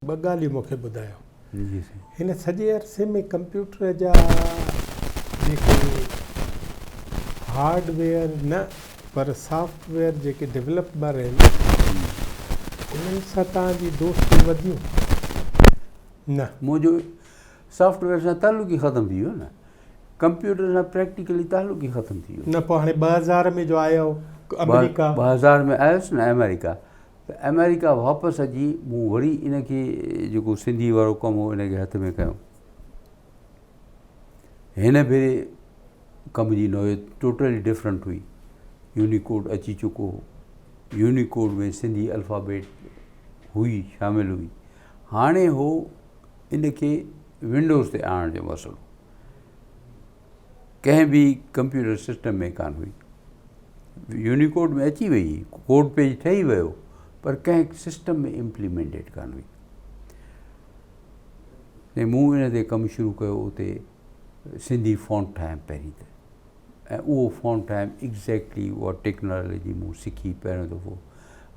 ٻه ڳالهيون مون کي ٻڌايو. جي سائين. هن سڄي عرصي ۾ ڪمپيوٽر جا جيڪي هارڊ ويئر نه پر سافٽ ويئر جيڪي ڊولپبر آهن انهن سان توهان جي دوستيون وڌيون نه؟ منهنجو سافٽ ويئر سان تعلق ئي ختم ٿي ويو نه. ڪمپيوٽر سان پريڪٽيڪلي تعلق ئي ختم ٿي ويو. نه پوء هاڻي 2000 ۾ جو آيو آمريڪا. 2000 ۾ آيس نه آمريڪا ته آمريڪا واپس اچي مون وري ان کي جيڪو سنڌي وارو ڪم هو ان کي هٿ ۾ کنيو. هن ڀيري ڪم جي نوعيت ٽوٽلي ڊفرنٽ هئي. يونيڪوڊ اچي چڪو هو. يونيڪوڊ ۾ سنڌي الفابيٽ هئي شامل هئي. هاڻي هو ان کي ونڊوز تي آڻڻ جو مسئلو ڪنهن به ڪمپيوٽر سسٽم ۾ ڪانه هئي. يونيڪوڊ ۾ اچي وئي هئي، ڪوڊ پيج ٺهي ويو پر ڪنهن سسٽم ۾ امپليمينٽيڊ ڪانه هئي. ۽ مون ان تي ڪم شروع ڪيو اتي سنڌي فونٽ ٺاهيم پهرين ته ۽ اهو فونٽ ٺاهيم ايگزيڪٽلي اها ٽيڪنالاجي مون سکي پهريون دفعو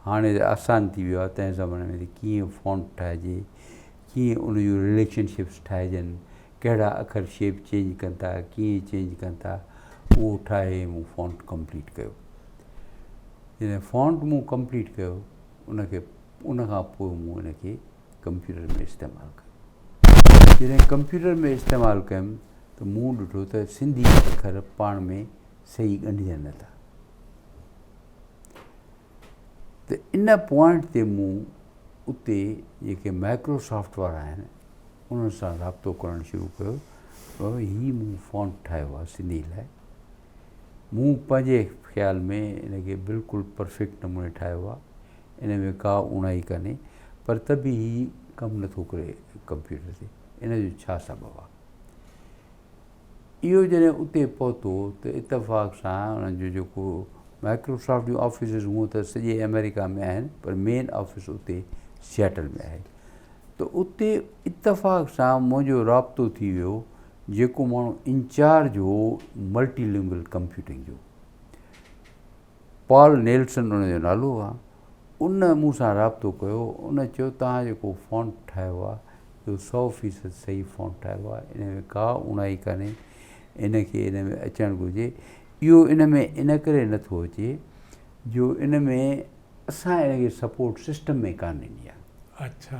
هاڻي ته آسان ٿي ويو آهي تنهن زماني ۾ ته ڪيئن فونٽ ٺاهجي ڪيئن ان جون رليشن شپس ٺاهجن ڪهڙا اکر شيپ چينج ڪن ٿا، ڪيئن چينج ڪن ٿا، اهو ٺاهي مون فونٽ ڪمپليٽ ڪيو. جڏهن فونٽ مون ڪمپليٽ ڪيو ان کي ان کان پوء مون ان کي ڪمپيوٽر ۾ استعمال ڪيو. جڏهن ڪمپيوٽر ۾ استعمال ڪيم ته مون ڏٺو ته سنڌي اکر پاڻ ۾ صحيح ڳنڍجن نٿا. ته ان پوائنٽ تي مون اتي جيڪي مائڪروسافٽ وارا آهن انهن سان رابطو ڪرڻ شروع ڪيو ته بابا هي مون فونٽ ٺاهيو آهي سنڌي لاء مون پنهنجي خيال ۾ ان کي بلڪل پرفيڪٽ نموني ٺاهيو آهي ان ۾ ڪا اوڻائي ڪانهي پر ته به هي ڪم نٿو ڪري ڪمپيوٽر تي ان جو ڇا سبب آهي اهو جڏهن اتي پهتو ته اتفاق سان انهن جو جيڪو مائڪروسافٽ جون آفيسز هونء ته سڄي آمريڪا ۾ آهن پر مين آفيس اتي سياٽل ۾ آهي ته اتي اتفاق سان منهنجو رابطو ٿي ويو جيڪو ماڻهو انچارج هو ملٽي لنگول ڪمپيوٽنگ جو پال نيلسن ان جو نالو آ ان مون سان رابطو ڪيو ان چيو توهان جيڪو فونٽ ٺاهيو آ اهو 100% صحيح فونٽ ٺاهيو آ ان ۾ ڪا اوڻائي ڪانهي ان کي ان ۾ اچڻ گهرجي اهو ان ۾ ان ڪري نٿو اچي جو ان ۾ اسان ان کي سپورٽ سسٽم ۾ ڪانه ڏني آ. اڇا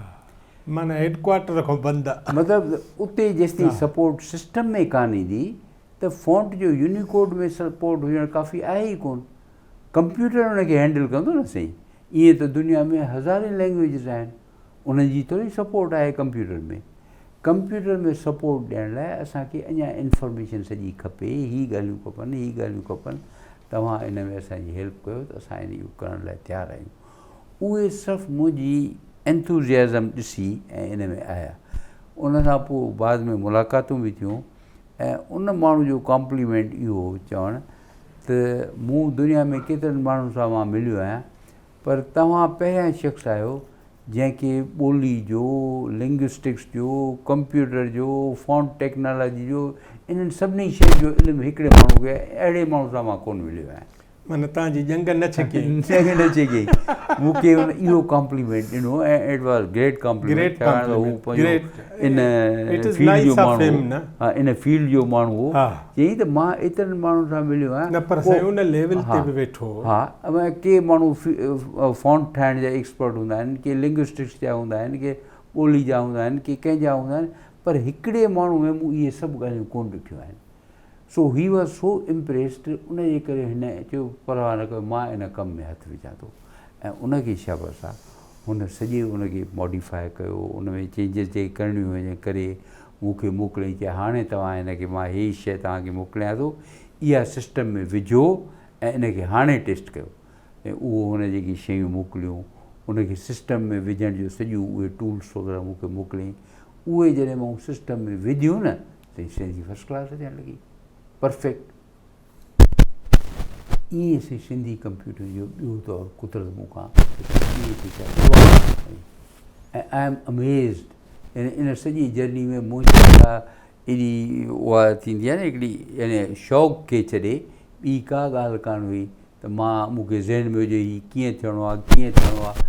معنيٰ هيڊ ڪوارٽر کان بند آ. مطلب اتي جيستائين سپورٽ سسٽم ۾ ڪانه ايندي ته فونٽ جو يونيڪوڊ ۾ سپورٽ هجڻ ڪافي آهي ئي ڪونه. ڪمپيوٽر ان کي هينڊل ڪندو نه سائين. ائين ته دنيا ۾ هزارين لينگويجز آهن انهن جي ٿوري سپورٽ آهي ڪمپيوٽر ۾. ڪمپيوٽر ۾ سپورٽ ڏيڻ لاء اسان کي اڃا انفارميشن سڄي کپي، هي ڳالهيون کپن، هي ڳالهيون کپن، توهان ان ۾ اسان جي هيلپ ڪيو ته اسان ان اهو ڪرڻ لاء تيار آهيون. اهي صرف منهنجي انٿوزيازم ڏسي ۽ ان ۾ آيا. ان کان پوء بعد ۾ ملاقاتون به ٿيون ۽ ان ماڻهو جو ڪامپليمينٽ اهو هو چوڻ ته مون دنيا ۾ ڪيترن ماڻهن سان مان مليو آهيان پر توهان پهريان شخص آهيو جنهن کي ٻولي جو، لنگوسٽڪس جو، ڪمپيوٽر جو، فونٽ ٽيڪنالاجي جو انهن سڀني شين جو علم هڪڙي ماڻهو کي آهي اهڙي ماڻهو سان مان ڪونه مليو آهيان. معنيٰ توهان جي ڄنگهه نه ڇڪيائين. ڄنگهه نه ڇڪيائين. مون کي هن اهو ڪامپليمينٽ ڏنو ۽ it was great compliment ڇاڪاڻ ته هو پنهنجو ان فيلڊ جو ماڻهو هو. ها ان فيلڊ جو ماڻهو هو. چيائين ته مان ايترن ماڻهن سان مليو آهيان. نه پر سائين ان ليول تي به ويٺو هو. ها ڪي ماڻهو فونٽ ٺاهڻ جا ايڪسپرٽ هوندا آهن، ڪي لنگوسٽڪس جا هوندا آهن، ڪي ٻولي جا هوندا آهن، ڪي ڪنهن جا هوندا آهن پر هڪڙي ماڻهو ۾ مون اهي سڀ ڳالهيون ڪونه ڏٺيون آهن. سو هي واز سو امپريسڊ ان جي ڪري هن چيو پرواهه نه ڪيو مان ان ڪم ۾ هٿ وجهان ٿو ۽ ان کي شابس آ هن سڄي ان کي ماڊيفاء ڪيو ان ۾ چينجز جيڪي ڪرڻيون هيون ڪري مون کي موڪليائين چي هاڻي توهان هن کي مان هي شيء توهان کي موڪليان ٿو اها سسٽم ۾ وجهو ۽ ان کي هاڻي ٽيسٽ ڪيو ۽ اهو هن جيڪي شيون موڪليون ان کي سسٽم ۾ وجهڻ جو سڄيون اهي ٽولس وغيره مون کي موڪليائين اهي جڏهن مون سسٽم ۾ وڌيون نه ته سنڌي فرسٽ ڪلاس اچڻ لڳي پرفيڪٽ ائين سي سنڌي ڪمپيوٽر جو ٻيو دور قدرت مون کان ائين ٿي ۽ I am amazed يعني ان سڄي جرني ۾ منهنجي ڪا ايڏي اها ٿيندي آهي نه هڪڙي يعني شوق کي ڇڏي ٻي ڪا ڳالهه ڪانه هئي ته مان مون کي ذهن ۾ هجي هي ڪيئن ٿيڻو آهي ڪيئن ٿيڻو آهي.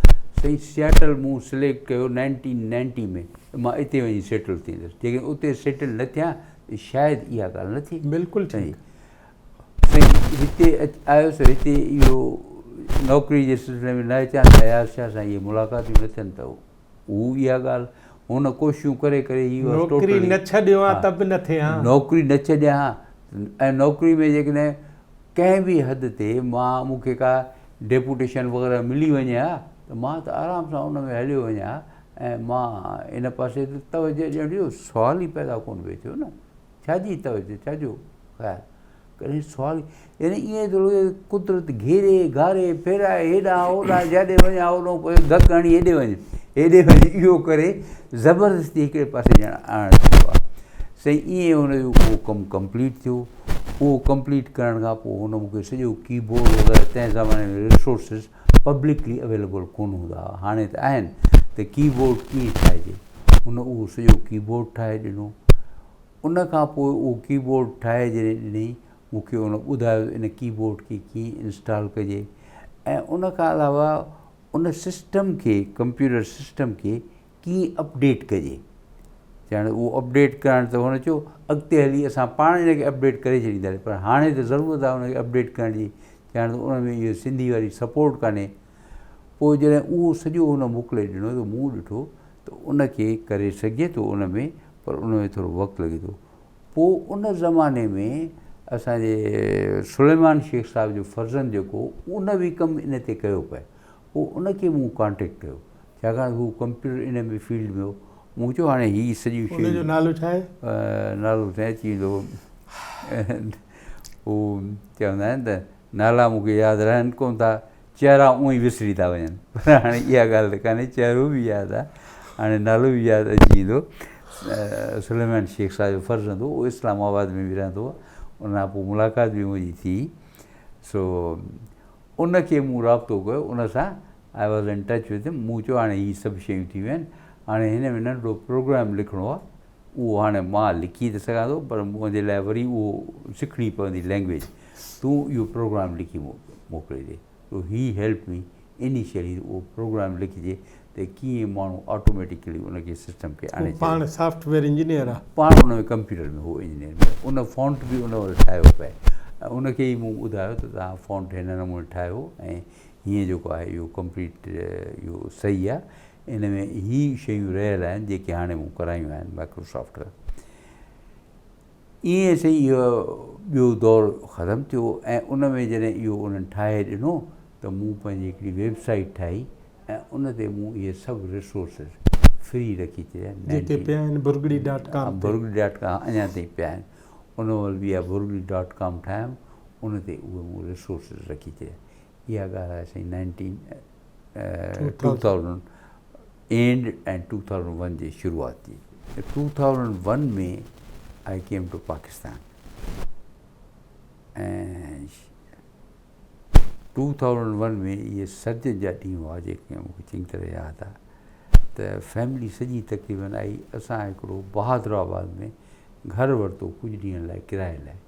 سائين سياٽل مون سليڪٽ ڪيو نائنٽين نائنٽي ۾ ته مان اتي وڃي سيٽل ٿيندس جيڪڏهن اتي سيٽل نه ٿيان ته شايد اها ڳالهه نه ٿئي. بلڪل ٺيڪ. سائين هتي آيس هتي اهو نوڪري جي سلسلي ۾ نه اچان ته اياز شاهه سان اهي ملاقاتون نه ٿين ته هو اها ڳالهه هن ڪوششون ڪري ڪري هي واز نوڪري ٽوٽلي نه ڇڏيو ها ته به نه ٿئي ها. نوڪري نه ڇڏيان ها ۽ نوڪري ۾ جيڪڏهن ڪنهن به حد تي مان مون کي ڪا ڊيپوٽيشن وغيره ملي وڃي ها ته مان ته آرام سان ان ۾ هليو وڃان ها ۽ مان ان پاسي ته توجه ڏيڻ جو سوال ئي پيدا ڪونه پئي ٿيو نه ڇا جي توجه ڇا جو خيال ڪڏهن سوال يعني ائين ٿو لڳي قدرت گهيري گهاري ڦيرائي هيڏانهن هوڏانهن جاڏي وڃان هوڏانهن پوء ڌڪ هڻي هيڏي وڃ هيڏي وڃ اهو ڪري زبردستي هڪڙي پاسي ڄڻ آڻڻ ٿيندو آهي سائين ائين هن جو اهو ڪم ڪمپليٽ ٿيو اهو ڪمپليٽ ڪرڻ کان پوء هن مون کي سڄو ڪي بورڊ وغيره تنهن زماني ۾ ريسورسز پبلڪلي اويليبل ڪونه هوندا هئا هاڻي ته آهن ته ڪي بورڊ ڪيئن ٺاهجي هن اهو سڄو ڪي بورڊ ٺاهي ڏنو ان کان پوء اهو ڪي بورڊ ٺاهي جڏهن ڏنائين مون کي ان ٻڌايو ته ان ڪي بورڊ کي ڪيئن انسٽال ڪجي ۽ ان کان علاوه ان سسٽم کي ڪمپيوٽر سسٽم کي ڪيئن اپڊيٽ ڪجي چيائين اهو اپڊيٽ ڪرڻ ته هن چيو اڳتي هلي اسان پاڻ ان کي اپڊيٽ ڪري ڇڏينداسين پر هاڻي ته ضرورت آهي ان کي اپڊيٽ ڪرڻ جي چيائين ته ان ۾ اهو سنڌي واري سپورٽ ڪانهي پوء جڏهن اهو سڄو هن موڪلي ڏنو ته مون ڏٺو ته ان کي ڪري سگهجي ٿو ان ۾ پر ان ۾ ٿورو وقت لڳي ٿو پوء ان زماني ۾ اسان جي سليمان شيخ صاحب جو فرزند جيڪو ان به ڪم ان تي ڪيو پئي پوء ان کي مون ڪانٽيڪٽ ڪيو ڇاڪاڻ ته هو ڪمپيوٽر ان ۾ فيلڊ ۾ هو مون چيو هاڻي هي سڄيون شيون ان جو نالو ڇا آهي؟ نالو سائين اچي ويندو هو چوندا آهن ته نالا مون کي ياد رهن ڪونه ٿا چهرا اونئن ئي وسري ٿا وڃن پر هاڻي اها ڳالهه ته ڪانهي چهرو به ياد آهي هاڻي نالو به ياد اچي ويندو سليمان شيخ صاحب جو فرزند هو اهو اسلام آباد ۾ به رهندو هو ان کان پوء ملاقات به منهنجي ٿي سو ان کي مون رابطو ڪيو ان سان I was in touch with him مون چيو هاڻي هي سڀ شيون ٿي ويون آهن هاڻي هن ۾ ننڍڙو پروگرام لکڻو آهي اهو هاڻي مان لکي ته سگهان ٿو پر منهنجي لاء وري اهو سکڻي پوندي لينگويج تون اهو پروگرام لکي موڪلي ڏي سو هي هيلپ مي انيشلي اهو پروگرام لکجي ته ڪيئن ماڻهو آٽوميٽيڪلي ان کي سسٽم کي آڻي پاڻ سافٽ ويئر انجنيئر آ پاڻ ان ۾ ڪمپيوٽر ۾ هو انجنيئر ۾ ان فونٽ به ان وٽ ٺاهيو پئي ۽ ان کي ئي مون ٻڌايو ته توهان فونٽ هن نموني ٺاهيو ۽ هيئن جيڪو آهي اهو ڪمپليٽ اهو صحيح آهي ان ۾ هي شيون رهيل آهن جيڪي هاڻي مون ڪرايون آهن مائڪروسافٽ کان ائين سهي اهو ٻيو دور ختم ٿيو ۽ ان ۾ جڏهن اهو انهن ٺاهي ڏنو ته مون پنهنجي هڪڙي ويب سائيٽ ٺاهي ۽ ان تي مون اهي سڀ ريسورسز فري رکي ڇڏيا. جيڪي پيا آهن ڀرڳڙي ڊاٽ ڪام تي. ڀرڳڙي ڊاٽ ڪام اڃا تائين پيا آهن. ان مهل به اها ڀرڳڙي ڊاٽ ڪام ٺاهيم ان تي اهي مون ريسورسز رکي ڇڏيا. اها ڳالهه آهي سائين nineteen two thousand end ۽ two thousand one جي شروعات جي. Two thousand one ۾ I came to Pakistan ۽ two thousand one ۾ اهي سردين جا ڏينهن هئا جيڪي مون کي چڱي طرح ياد آهي ته فيملي سڄي تقريبن آئي اسان هڪڙو بهادر آباد ۾ گهر ورتو ڪجهه ڏينهن لاء ڪرائي لاء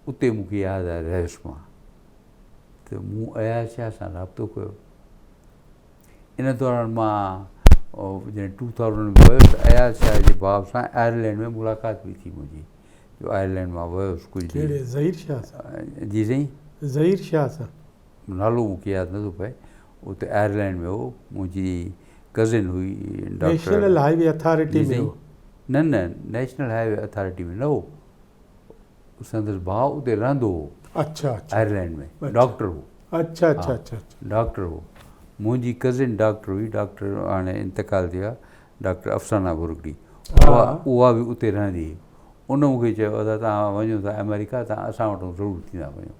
اتي مون کي ياد آهي رهيس مان ته مون اياز شاهه سان رابطو ڪيو ان دوران مان جڏهن ٽو ٿائوزنڊ ۾ ويس ته اياز شاهه جي ڀاء سان آئرلينڊ ۾ ملاقات به ٿي منهنجي جو آئرلينڊ مان ويس ڪجهه ڏينهن. ڪهڙي ظهير شاهه سان؟ جي سائين. ظهير شاهه سان. نالو مون کي ياد نٿو پئي اتي آئرلينڊ ۾ هو منهنجي ڪزن هئي doctor. National highway authority ۾ هو. نه نه نيشنل هاء وي اٿارٽي ۾ نه هو سندس ڀاء اتي رهندو هو. اڇا اڇا. آئرلينڊ ۾ ڊاڪٽر هو. اڇا اڇا اڇا. ڊاڪٽر هو. منهنجي ڪزن ڊاڪٽر هئي ڊاڪٽر هاڻي انتقال ٿي ويو آهي ڊاڪٽر افسانه ڀرڳڙي اها اها به اتي رهندي هئي ان مون کي چيو ادا توهان وڃو ٿا آمريڪا توهان اسان وٽون ضرور ٿيندا وڃو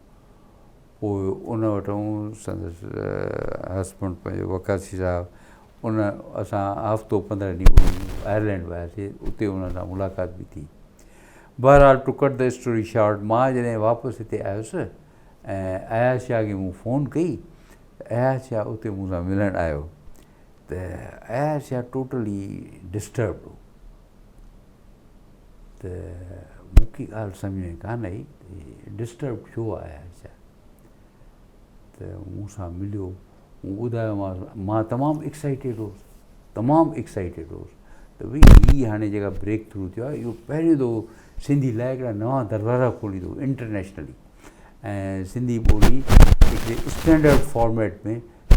پوء ان وٽون سندس هسبنڊ پنهنجو وقاصي صاحب ان اسان هفتو 15 ڏينهن آئرلينڊ وياسي اتي ان سان ملاقات به ٿي بهرحال to cut the story short مان جڏهن واپس هتي آيس ۽ اياز شاهه کي مون فون ڪئي ته اياز شاهه اتي مون سان ملڻ آيو ته اياز شاهه ٽوٽلي ڊسٽربڊ هو ته مون کي ڳالهه سمجهه ۾ ڪانه آئي ته ڊسٽرب ڇو آهي اياز شاهه ته مون سان مليو مون ٻڌايومانس، مان تمام ايڪسائيٽيڊ هوس، تمام ايڪسائيٽيڊ هوس ته ڀئي هي هاڻي جيڪا بريڪ ٿرو ٿيو آهي اهو پهريون دفعو سنڌي لاء هڪڙا نوان دروازا کوليندو انٽرنيشنلي ۽ سنڌي ٻولي هڪڙي اسٽينڊرڊ فارميٽ ۾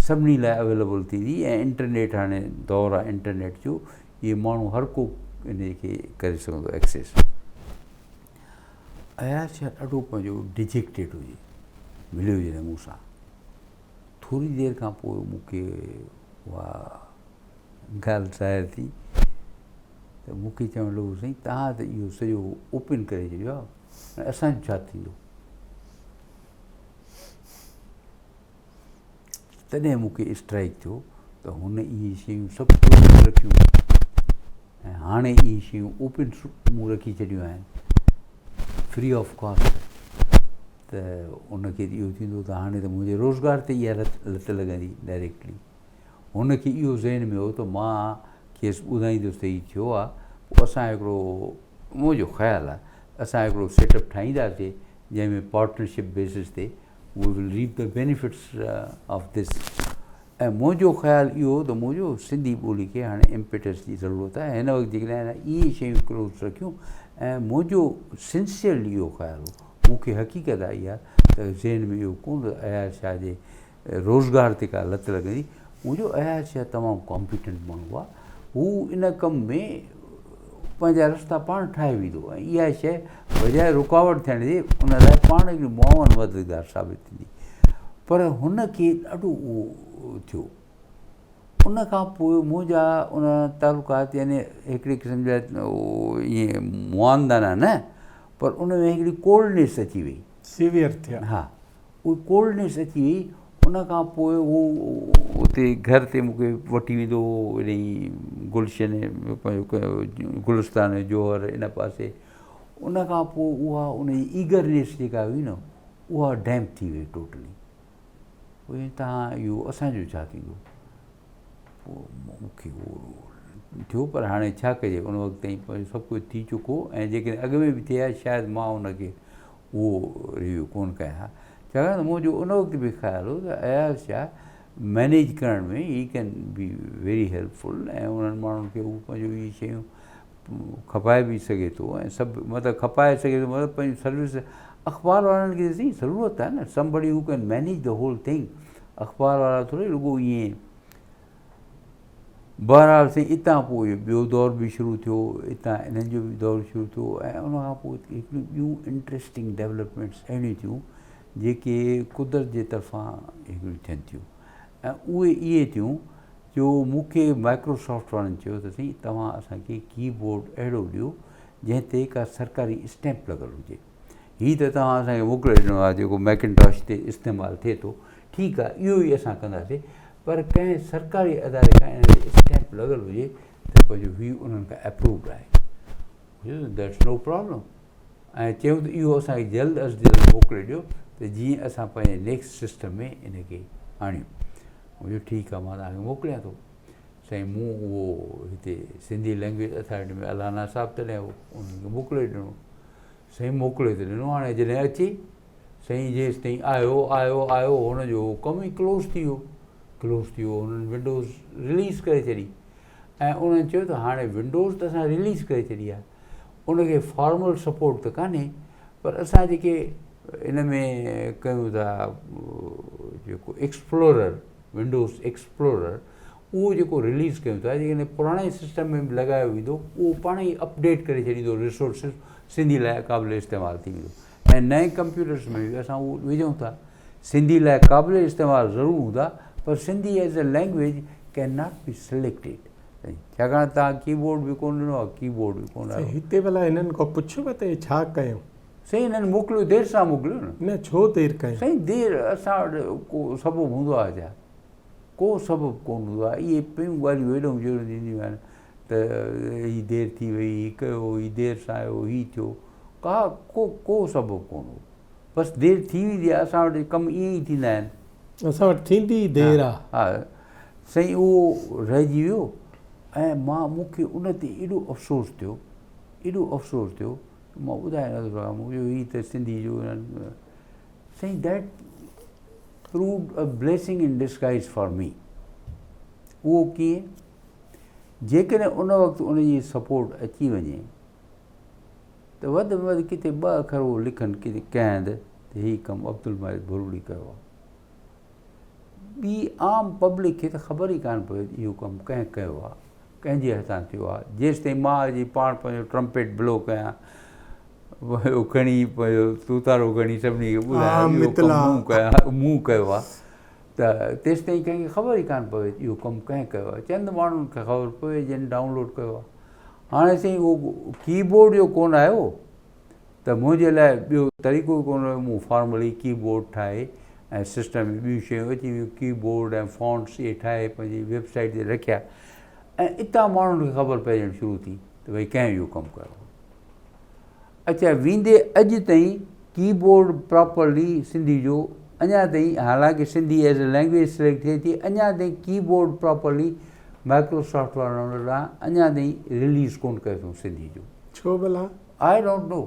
سڀني لاء اويليبل ٿيندي ۽ انٽرنيٽ هاڻي دور آهي انٽرنيٽ جو اهي ماڻهو هر ڪو ان کي ڪري سگهندو ايڪسيس. اياز شاهه ڏاڍو پنهنجو ڊجيڪٽيڊ هجي مليو جڏهن مون سان ٿوري دير کان پوء مون کي اها ڳالهه ظاهر ٿي ته مون کي چوڻ لڳو سائين توهان ته اهو سڄو اوپن ڪري ڇڏيو آهي اسان جو ڇا ٿيندو؟ تڏهن مون کي اسٽرائيڪ ٿيو ته هن اهي شيون سڀ ڪلوز رکيون ۽ هاڻي اهي شيون اوپن مون رکي ڇڏيون آهن فري آف ڪاسٽ ته ان کي اهو ٿيندو ته هاڻي ته منهنجي روزگار تي اها لت لڳندي ڊائريڪٽلي هن کي اهو ذهن ۾ هو ته مان کيس ٻڌائيندس ته هي ٿيو آهي پوء اسان هڪڙو منهنجو خيال آهي اسان هڪڙو سيٽ اپ ٺاهينداسي جنهن ۾ پارٽنرشپ بيسس تي we will reap the benefits of this ۽ منهنجو خيال اهو هو ته منهنجو سنڌي ٻولي کي هاڻي امپيٽس جي ضرورت آهي هن وقت جيڪڏهن اهي شيون ڪلوز رکيون ۽ منهنجو سنسيئرلي اهو خيال هو مون کي حقيقت آهي اها ته ذهن ۾ اهو ڪونه ته اياز شاهه جي روزگار تي ڪا لت لڳندي. منهنجو اياز شاهه تمام ڪامپيٽنٽ ماڻهو آهي. هو ان ڪم ۾ پنهنجا رستا پاڻ ٺاهي ويندو ۽ اها شيء بجاء رڪاوٽ ٿيڻ جي ان لاء پاڻ هڪڙي معاون مددگار ثابت ٿيندي. پر هن کي ڏاڍو اهو ٿيو. ان کان پوء منهنجا ان تعلقات يعني هڪڙي قسم جا ائين معاندانه نه پر ان ۾ هڪڙي ڪولڊنيس اچي وئي. سيويئر ٿيا. ها. اهي ڪولڊنيس اچي وئي ان کان پوء هو اتي گهر تي مون کي وٺي ويندو هو انهي گلشن پنهنجو گلستان جوهر ان پاسي ان کان پوء اها ان جي ايگرنيس جيڪا هئي نه اها ڊيمپ ٿي وئي ٽوٽلي پوء تان اهو اسانجو ڇا ٿيندو پوء مون کي اهو ٿيو پر هاڻي ڇا ڪجي ان وقت تائين پنهنجو سڀ ڪجهه ٿي چڪو ۽ جيڪڏهن اڳ ۾ به ٿئي ها شايد مان ان کي اهو ريويو ڪونه ڪيان ها ڇاڪاڻ ته منهنجو ان وقت به خيال هو ته اياز شاهه مئنيج ڪرڻ ۾ he can be very helpful ۽ انهن ماڻهن کي هو پنهنجو اهي شيون کپائي به سگهي ٿو ۽ سڀ مطلب کپائي سگهي ٿو مطلب پنهنجي سروس اخبار وارن کي سائين ضرورت آهي نه somebody who can manage the whole thing اخبار وارا ٿوري رڳو ائين بهرحال سائين اتان پوء اهو ٻيو دور به شروع ٿيو، اتان انهن جو به دور شروع ٿيو ۽ ان کان پوء هڪڙيون ٻيون انٽريسٽنگ ڊولپمينٽس اهڙيون ٿيون جيڪي قدرت جي طرفان هڪڙيون ٿين ٿيون ۽ اهي اهي ٿيون جو مون کي مائڪروسافٽ وارن چيو ته سائين توهان اسان کي ڪي بورڊ اهڙو ڏيو جنهن تي ڪا سرڪاري اسٽيمپ لڳل هجي. هي ته توهان اسان کي موڪلي ڏنو آهي جيڪو ميڪنٽاش تي استعمال ٿئي ٿو ٺيڪ آهي اهو ئي اسان ڪنداسين پر ڪنهن سرڪاري اداري کان ان تي اسٽيمپ لڳل هجي ته پنهنجو هي انهن کان اپرووڊ آهي that's no problem ۽ چيون ته اهو اسان کي جلد از جلد موڪلي ڏيو ته جيئن اسان پنهنجي نيڪسٽ سسٽم ۾ ان کي آڻيون چيو ٺيڪ آهي مان توهان کي موڪليان ٿو سائين مون اهو هتي سنڌي لينگويج اٿارٽي ۾ الانا صاحب تڏهن هو انهن کي موڪلي ڏنو سائين موڪلي ته ڏنو هاڻي جڏهن اچي سائين جيستائين آيو آيو آيو هن جو ڪم ئي ڪلوز ٿي ويو ڪلوز ٿي ويو هنن ونڊوز رليز ڪري ڇڏي ۽ انهن چيو ته هاڻي ونڊوز ته اسان رليز ڪري ڇڏي آهي ان کي فارمل سپورٽ ته ڪانهي پر اسان جيڪي ان ۾ ڪيون ٿا جيڪو ايڪسپلورر ونڊوز ايڪسپلورر اهو جيڪو رليز ڪيون ٿا جيڪڏهن پراڻي سسٽم ۾ به لڳايو ويندو اهو پاڻ ئي اپڊيٽ ڪري ڇڏيندو ريسورسز سنڌي لاء قابل استعمال ٿي ويندو ۽ نئين ڪمپيوٽرس ۾ به اسان اهو وجهون ٿا سنڌي لاء قابل استعمال ضرور هوندا پر Sindhi as a language can not be selected ڇاڪاڻ توهان ڪي بورڊ به ڪونه ڏنو آهي ڪي بورڊ به ڪونه آيو هتي ڀلا هنن کان پڇيو ته هي ڇا ڪيو سائين هنن موڪليو دير سان موڪليو نه نه ڇو دير ڪيو سائين دير اسان وٽ ڪو سبب هوندو آهي ڇا ڪو سبب ڪونه هوندو آهي. اهي پيون ڳالهيون هيڏانهن جهڙيون ٿينديون آهن ته هي دير ٿي وئي، هي ڪيو، هي دير سان آيو، هي ٿيو. ڪا ڪو ڪو سبب ڪونه هو. بس دير ٿي ويندي آهي. اسان وٽ ڪم ائين ئي ٿيندا آهن. اسان وٽ ٿيندي ئي دير آهي. ها سائين اهو رهجي ويو ۽ مان مون کي ان تي ايڏو افسوس ٿيو، ايڏو افسوس ٿيو مان ٻڌائي نٿو سگهان. مون چيو هي ته سنڌي جو سائين that proved a blessing in disguise for me. اهو ڪيئن؟ جيڪڏهن ان وقت ان جي سپورٽ اچي وڃي ته وڌ ۾ وڌ ڪٿي ٻه اکر اهو لکن ڪٿي ڪنهن هنڌ ته هي ڪم عبدالماجد ڀرڳڙي ڪيو آهي. ٻي عام پبلڪ کي ته خبر ئي ڪانه پوي ته اهو ڪم ڪنهن ڪيو آهي، ڪنهن جي هٿان ٿيو آهي. جيستائين مان اچي پاڻ پنهنجو ٽرمپيٽ بلو ڪيان، اهو کڻي پنهنجو توتارو کڻي سڀني کي ٻڌايان اهو ڪم مون ڪيو مون ڪيو آهي ته تيستائين ڪنهن کي خبر ئي ڪانه پوي ته اهو ڪم ڪنهن ڪيو آهي. چند ماڻهن کي خبر پوي جن ڊائونلوڊ ڪيو آهي. هاڻي سائين اهو ڪي بورڊ جو ڪونه آيو ته منهنجي لاء ٻيو طريقو ئي ڪونه رهيو مون فارملي ڪي بورڊ ٺاهي ۽ سسٽم ۾ ٻيون شيون اچي ويون ڪي بورڊ ۽ فونٽس اهي ٺاهي پنهنجي ويب سائيٽ تي رکيا ۽ اتان ماڻهن کي خبر پئجڻ شروع ٿي ته ڀئي ڪنهن اهو ڪم ڪيو اڇا ويندي اڄ تائين ڪي بورڊ پراپرلي سنڌي جو اڃا تائين حالانڪه Sindhi as a language select ٿئي ٿي اڃا تائين ڪي بورڊ پراپرلي مائڪروسافٽ وارن ان ڏانهن اڃا تائين رليز ڪون ڪيو اٿئون سنڌي جو. ڇو ڀلا؟ I don't know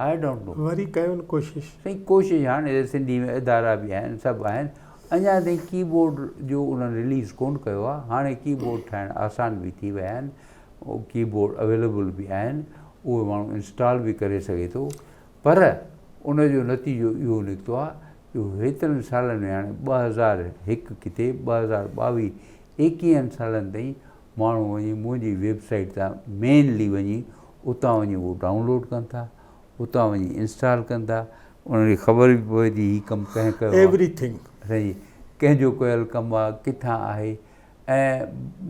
I don't know. وري ڪيو نه ڪوشش. سائين ڪوشش هاڻي ته سنڌي ۾ ادارا به آهن سڀ آهن اڃا تائين ڪي بورڊ جو انهن رليز ڪون ڪيو آهي هاڻي ڪي بورڊ ٺاهڻ آسان به ٿي ويا آهن ڪي بورڊ اويليبل به آهن اهي ماڻهو انسٽال به ڪري سگهي ٿو پر ان جو نتيجو اهو نڪتو آهي جو هيترن سالن ۾ هاڻي 2001 ڪٿي 2022 ايڪيهن سالن تائين ماڻهو وڃي منهنجي ويب سائيٽ تان مينلي وڃي اتان وڃي اهو ڊائونلوڊ ڪن ٿا اتان وڃي انسٽال ڪن ٿا انهن کي خبر به پوي ٿي هي ڪم ڪنهن ڪيو آهي ايوري ٿنگ سائين ڪنهن جو ڪيل ڪم آهي ڪٿان آهي ۽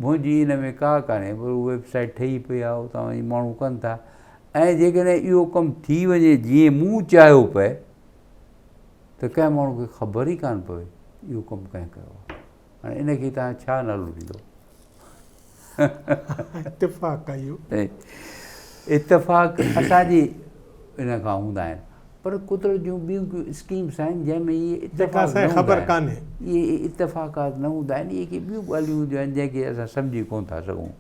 منهنجي ان ۾ ڪا ڪانهي پر ويب سائيٽ ٺهي پئي آهي اتان وڃي ماڻهو ڪن ٿا ۽ جيڪڏهن اهو ڪم ٿي وڃي جيئن مون چاهيو پئي ته ڪنهن ماڻهو کي خبر ئي ڪانه پوي اهو ڪم ڪنهن ڪيو آهي هاڻي ان کي توهان ڇا نالو ڏيندو؟ اتفاق آهي اهو. اتفاق اسان جي ان کان هوندا آهن پر قدرت جون ٻيون ڪيون اسڪيمس آهن جنهن ۾ اهي اتفاق نه خبر ڪانهي اهي اتفاقات نه هوندا آهن اهي ڪي ٻيون ڳالهيون هونديون آهن جنهن کي اسان سمجهي ڪونه ٿا سگهون.